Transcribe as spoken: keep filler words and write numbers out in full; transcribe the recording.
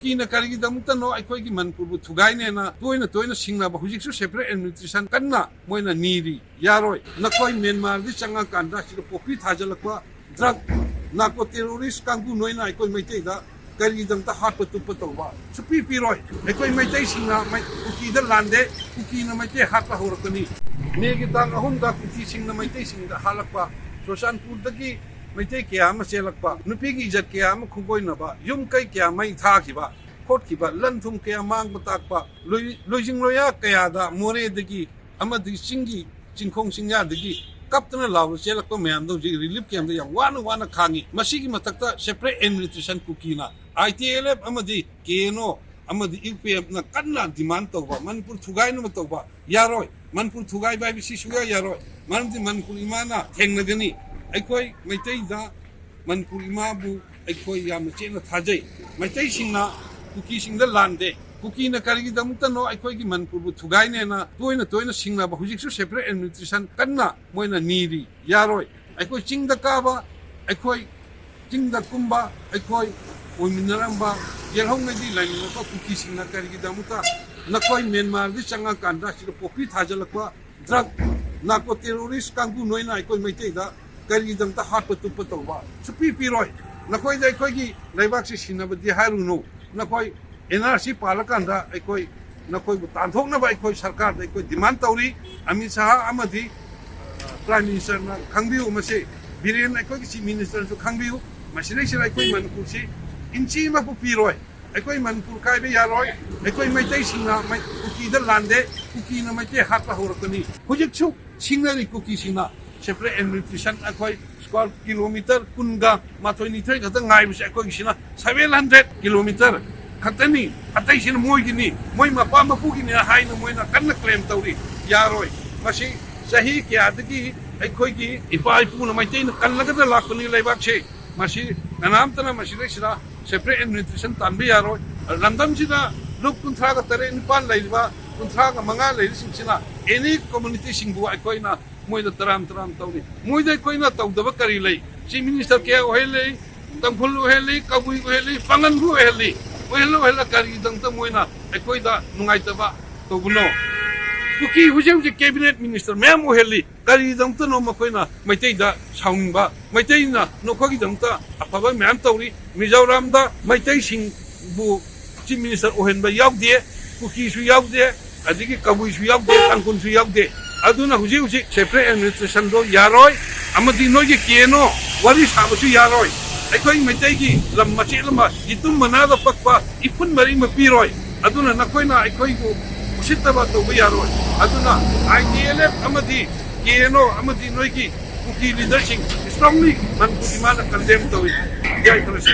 ꯀꯨꯀꯤꯅ ꯀꯔꯤꯒꯤꯗꯃꯛꯇꯅꯣ ꯑꯩꯈꯣꯏꯒꯤ ꯃꯅꯤꯄꯨꯔꯕꯨ ꯊꯨꯒꯥꯏꯅꯦꯅ ꯇꯣꯏꯅ ꯇꯣꯏꯅ ꯁꯤꯡꯅꯕ, ꯍꯧꯖꯤꯛꯁꯨ separate administration ꯀꯟꯅ ꯃꯣꯏꯅ ꯅꯤꯔꯤ꯫ ꯌꯥꯔꯣꯏ, ꯅꯈꯣꯏ ꯃ꯭ꯌꯥꯟꯃꯥꯔꯗ ꯆꯪꯉꯀꯥꯟꯗ ꯁꯤꯗ poppy ꯊꯥꯖꯤꯜꯂꯛꯄ, drug, narco terrorist ꯀꯥꯡꯕꯨ ꯅꯣꯏꯅ ꯑꯩꯈꯣꯏ ꯃꯩꯇꯩꯗ ꯀꯔꯤꯒꯤꯗꯃꯛꯇ ꯍꯥꯠꯄ ꯇꯨꯞꯄ ꯇꯧꯕ? ꯁꯨꯄꯤ ꯄꯤꯔꯣꯏ꯫ ꯑꯩꯈꯣꯏ ꯃꯩꯇꯩꯁꯤꯡꯅ ꯃꯩ-, ꯀꯨꯀꯤꯗ ꯂꯥꯟꯗꯦ, ꯀꯨꯀꯤꯅ ꯃꯩꯇꯩ ꯍꯥꯠꯄ ꯍꯧꯔꯛꯄꯅꯤ꯫ ꯃꯦꯒꯤ ꯇꯥꯡ ꯑꯍꯨꯝꯗ ꯀꯨꯀꯤꯁꯤꯡꯅ ꯃꯩꯇꯩꯁꯤꯡꯗ ꯍꯥꯠꯂꯛꯄ, ꯆꯨꯔꯆꯥꯟꯄꯨꯔꯗꯒꯤ ꯃꯩꯇꯩ ꯀꯌꯥ ꯑꯃ ꯆꯦꯜꯂꯛꯄ, ꯅꯨꯄꯤꯒꯤ ꯏꯖꯠ ꯀꯌꯥ ꯑꯃ ꯈꯨꯡꯒꯣꯏꯅꯕ, ꯌꯨꯝ ꯀꯩ ꯀꯌꯥ ꯃꯩ ꯊꯥꯈꯤꯕ, ꯈꯣꯠꯈꯤꯕ, ꯂꯟ ꯊꯨꯝ ꯀꯌꯥ ꯃꯥꯡꯕ ꯇꯥꯛꯄ, ꯂꯣꯏ-, ꯂꯣꯏꯖꯤꯡ ꯂꯣꯌꯥ ꯀꯌꯥꯗ ꯃꯣꯔꯦꯗꯒꯤ ꯑꯃꯗꯤ ꯆꯤꯡꯒꯤ ꯆꯤꯡꯈꯣꯡ ꯆꯤꯡꯌꯥꯗꯒꯤ ꯀꯞꯇꯅ ꯂꯥꯎꯔ ꯆꯦꯜꯂꯛꯄ ꯃꯌꯥꯝꯗꯣ ꯍꯧꯖꯤꯛ relief camp ꯇ ꯌꯥꯝ ꯋꯥꯅ ꯋꯥꯅ ꯈꯥꯡꯉꯤ꯫ ꯃꯁꯤꯒꯤ ꯃꯊꯛꯇ separate administration ꯀꯨꯀꯤꯅ, I T L F ꯑꯃꯗꯤ K N O ꯑꯃꯗꯤ U P F ꯅ ꯀꯟꯅ demand ꯇꯧꯕ, ꯃꯅꯤꯄꯨꯔ ꯊꯨꯒꯥꯏꯅꯕ ꯇꯧꯕ ꯌꯥꯔꯣꯏ꯫ ꯃꯅꯤꯄꯨꯔ ꯊꯨꯒꯥꯏꯕ ꯍꯥꯏꯕꯁꯤ ꯁꯨꯡꯌꯥ ꯌꯥꯔꯣꯏ꯫ ꯃꯔꯝꯗꯤ ꯃꯅꯤꯄꯨꯔ ꯏꯃꯥꯅ ꯊꯦꯡꯅꯒꯅꯤ꯫ ꯑꯩꯈꯣꯏ ꯃꯩꯇꯩꯗ ꯃꯅꯤꯄꯨꯔ ꯏꯃꯥꯕꯨ ꯑꯩꯈꯣꯏ ꯌꯥꯝꯅ ꯆꯦꯠꯅ ꯊꯥꯖꯩ꯫ ꯃꯩꯇꯩꯁꯤꯡꯅ ꯀꯨꯀꯤꯁꯤꯡꯗ ꯂꯥꯟꯗꯦ꯫ ꯀꯨꯀꯤꯅ ꯀꯔꯤꯒꯤꯗꯃꯛꯇꯅꯣ ꯑꯩꯈꯣꯏꯒꯤ ꯃꯅꯤꯄꯨꯔꯕꯨ ꯊꯨꯒꯥꯏꯅꯦꯅ ꯇꯣꯏꯅ ꯇꯣꯏꯅ ꯁꯤꯡꯅꯕ, ꯍꯧꯖꯤꯛꯁꯨ separate administration ꯀꯟꯅ ꯃꯣꯏꯅ ꯅꯤꯔꯤ꯫ ꯌꯥꯔꯣꯏ꯫ ꯑꯩꯈꯣꯏ ꯆꯤꯡꯗ ꯀꯥꯕ, ꯑꯩꯈꯣꯏ ꯆꯤꯡꯗ ꯀꯨꯝꯕ, ꯑꯩꯈꯣꯏ ꯑꯣꯏꯃꯤꯟꯅꯔꯝꯕ, ꯌꯦꯜꯍꯧꯉꯩꯗꯤ ꯂꯩꯃꯤꯟꯅꯕ ꯀꯨꯀꯤꯁꯤꯡꯅ ꯀꯔꯤꯒꯤꯗꯃꯛꯇ ꯅꯈꯣꯏ ꯃ꯭ꯌꯥꯟꯃꯥꯔꯗ ꯆꯪꯉꯀꯥꯟꯗ ꯁꯤꯗ poppy ꯊꯥꯖꯤꯜꯂꯛꯄ, drug, narco terrorist ꯀꯥꯡꯕꯨ ꯅꯣꯏꯅ ꯑꯩꯈꯣꯏ ꯃꯩꯇꯩꯗ ꯀꯔꯤꯒꯤꯗꯃꯛꯇ ꯍꯥꯠꯄ ꯇꯨꯞꯄ ꯇꯧꯕ? ꯁꯨꯄꯤ ꯄꯤꯔꯣꯏ꯫ ꯅꯈꯣꯏꯗ ꯑꯩꯈꯣꯏꯒꯤ ꯂꯩꯕꯥꯛꯁꯤ ꯁꯤꯟꯅꯕꯗꯤ ꯍꯥꯏꯔꯨꯅꯨ꯫ ꯅꯈꯣꯏ N R C ꯄꯥꯜꯂꯀꯥꯟꯗ ꯑꯩꯈꯣꯏ ꯅꯈꯣꯏꯕꯨ ꯇꯥꯟꯊꯣꯛꯅꯕ ꯑꯩꯈꯣꯏ ꯁꯔꯀꯥꯔꯗ ꯑꯩꯈꯣꯏ demand ꯇꯧꯔꯤ꯫ ꯑꯃꯤꯠ ꯁꯍꯥ ꯑꯃꯗꯤ, ꯑ, Prime Minister ꯅ ꯈꯪꯕꯤꯌꯨ ꯃꯁꯤ꯫ ꯕꯤꯔꯦꯟ ꯑꯩꯈꯣꯏꯒꯤ Chief Minister ꯁꯨ ꯈꯪꯕꯤꯌꯨ꯫ ꯃꯁꯤꯗꯩꯁꯤꯗ ꯑꯩꯈꯣꯏ ꯃꯅꯤꯄꯨꯔꯁꯤ ꯏꯟꯆꯤ ꯑꯃꯕꯨ ꯄꯤꯔꯣꯏ꯫ ꯑꯩꯈꯣꯏ ꯃꯅꯤꯄꯨꯔ ꯀꯥꯏꯕ ꯌꯥꯔꯣꯏ꯫ ꯑꯩꯈꯣꯏ ꯃꯩꯇꯩꯁꯤꯡꯅ ꯃꯩ-, ꯀꯨꯀꯤꯗ ꯂꯥꯟꯗꯦ, ꯀꯨꯀꯤꯅ ꯃꯩꯇꯩ ꯍꯥꯠꯄ ꯍꯧꯔꯛꯄꯅꯤ꯫ ꯍꯧꯖꯤꯛꯁꯨ ꯁꯤꯡꯅꯔꯤ ꯀꯨꯀꯤꯁꯤꯡꯅ꯫ Separate administration ꯑꯩꯈꯣꯏ square kilometre ꯀꯨꯟꯒ ꯃꯥꯊꯣꯏ ꯅꯤꯊꯣꯏ ꯈꯛꯇ ꯉꯥꯏꯕꯁꯦ ꯑꯩꯈꯣꯏꯒꯤꯁꯤꯅ seven hundred kilometre ꯈꯛꯇꯅꯤ꯫ ꯑꯇꯩꯁꯤꯅ ꯃꯣꯏꯒꯤꯅꯤ, ꯃꯣꯏ ꯃꯄꯥ ꯃꯄꯨꯒꯤꯅꯤ ꯍꯥꯏꯅ ꯃꯣꯏꯅ ꯀꯟꯅ claim ꯇꯧꯔꯤ꯫ ꯌꯥꯔꯣꯏ꯫ ꯃꯁꯤ ꯆꯍꯤ ꯀꯌꯥꯗꯒꯤ ꯑꯩꯈꯣꯏꯒꯤ ꯏꯄꯥ ꯏꯄꯨꯅ ꯃꯩꯇꯩꯅ ꯀꯜꯂꯒꯗ ꯂꯥꯛꯄꯅꯤ ꯂꯩꯕꯥꯛꯁꯦ꯫ ꯃꯁꯤ ꯀꯅꯥꯝꯇꯅ ꯃꯁꯤꯗꯩꯁꯤꯗ separate administration ꯇꯥꯟꯕ ꯌꯥꯔꯣꯏ꯫ ꯂꯝꯗꯝꯁꯤꯗ ꯂꯨꯞ ꯀꯨꯟꯊ꯭ꯔꯥꯒ ꯇꯔꯦꯠ ꯅꯤꯄꯥꯟ ꯂꯩꯔꯤꯕ, ꯀꯨꯟꯊ꯭ꯔꯥꯒ ꯃꯉꯥ ꯂꯩꯔꯤꯁꯤꯡꯁꯤꯅ any community ꯁꯤꯡꯕꯨ ꯑꯩꯈꯣꯏꯅ ꯃꯣꯏꯗ ꯇꯔꯥꯝ ꯇꯔꯥꯝ ꯇꯧꯔꯤ꯫ ꯃꯣꯏꯗ ꯑꯩꯈꯣꯏꯅ ꯇꯧꯗꯕ ꯀꯔꯤ ꯂꯩ? Chief Minister ꯀꯌꯥ ꯑꯣꯏꯍꯜꯂꯤ, ꯇꯥꯡꯈꯨꯜ ꯑꯣꯏꯍꯜꯂꯤ, ꯀꯕꯨꯏ ꯑꯣꯏꯍꯜꯂꯤ, ꯄꯥꯉꯟꯕꯨ ꯑꯣꯏꯍꯜꯂꯤ꯫ ꯑꯣꯏꯍꯜꯂ ꯑꯣꯏꯍꯜꯂ ꯀꯔꯤꯒꯤꯗꯃꯛꯇ ꯃꯣꯏꯅ ꯑꯩꯈꯣꯏꯗ ꯅꯨꯡꯉꯥꯏꯇꯕ ꯇꯧꯕꯅꯣ? ꯀꯨꯀꯤ ꯍꯧꯖꯤꯛ ꯍꯧꯖꯤꯛ ꯀꯦꯕꯤꯅꯦꯠ ꯃꯤꯅꯤꯁꯇꯔ ꯃꯌꯥꯝ ꯑꯣꯏꯍꯜꯂꯤ꯫ ꯀꯔꯤꯒꯤꯗꯃꯛꯇꯅꯣ ꯃꯈꯣꯏꯅ ꯃꯩꯇꯩꯗ ꯁꯥꯎꯅꯤꯡꯕ? ꯃꯩꯇꯩꯅ ꯅꯈꯣꯏꯒꯤꯗꯃꯛꯇ ꯑꯐꯕ ꯃꯌꯥꯝ ꯇꯧꯔꯤ꯫ ꯃꯤꯖꯣꯔꯥꯝꯗ ꯃꯩꯇꯩꯁꯤꯡꯕꯨ ꯆꯤꯐ ꯃꯤꯅꯤꯁꯇꯔ ꯑꯣꯏꯍꯟꯕ ꯌꯥꯎꯗꯦ, ꯀꯨꯀꯤꯁꯨ ꯌꯥꯎꯗꯦ, ꯑꯗꯒꯤ ꯀꯕꯨꯏꯁꯨ ꯌꯥꯎꯗꯦ, ꯇꯥꯡꯈꯨꯜꯁꯨ ꯌꯥꯎꯗꯦ꯫ ꯑꯗꯨꯅ ꯍꯧꯖꯤꯛ ꯍꯧꯖꯤꯛ ꯁꯦꯄꯔꯦꯠ ꯑꯦꯗꯃꯤꯅꯤꯁꯇ꯭ꯔꯦꯁꯟꯗꯣ ꯌꯥꯔꯣꯏ, ꯑꯃꯗꯤ ꯅꯣꯏꯒꯤ ꯀꯦ ꯑꯦꯟ ꯑꯣ ꯋꯥꯔꯤ ꯁꯥꯕꯁꯨ ꯌꯥꯔꯣꯏ꯫ ꯑꯩꯈꯣꯏ ꯃꯩꯇꯩꯒꯤ ꯂꯝ ꯃꯆꯦꯠ ꯑꯃ, ꯌꯦꯇꯨꯝ ꯃꯅꯥꯗ ꯄꯛꯄ ꯏꯐꯨꯟ ꯃꯔꯤ ꯑꯃ ꯄꯤꯔꯣꯏ꯫ ꯑꯗꯨꯅ ꯅꯈꯣꯏꯅ ꯑꯩꯈꯣꯏꯕꯨ ꯎꯁꯤꯠꯇꯕ ꯇꯧꯕ ꯌꯥꯔꯣꯏ꯫ ꯑꯗꯨꯅ ꯑꯥꯏ ꯇꯤ ꯑꯦꯜ ꯑꯦꯐ ꯑꯃꯗꯤ ꯀꯦ ꯑꯦꯟ ꯑꯣ ꯑꯃꯗꯤ ꯅꯣꯏꯒꯤ ꯀꯨꯀꯤ ꯂꯤꯗꯔꯁꯤꯡ strongly ꯃꯅꯤꯄꯨꯔ ꯗꯤꯃꯥꯟꯗ ꯀꯟꯗꯦꯝ ꯇꯧꯏ꯫ ꯌꯥꯏꯐꯔꯁꯦ꯫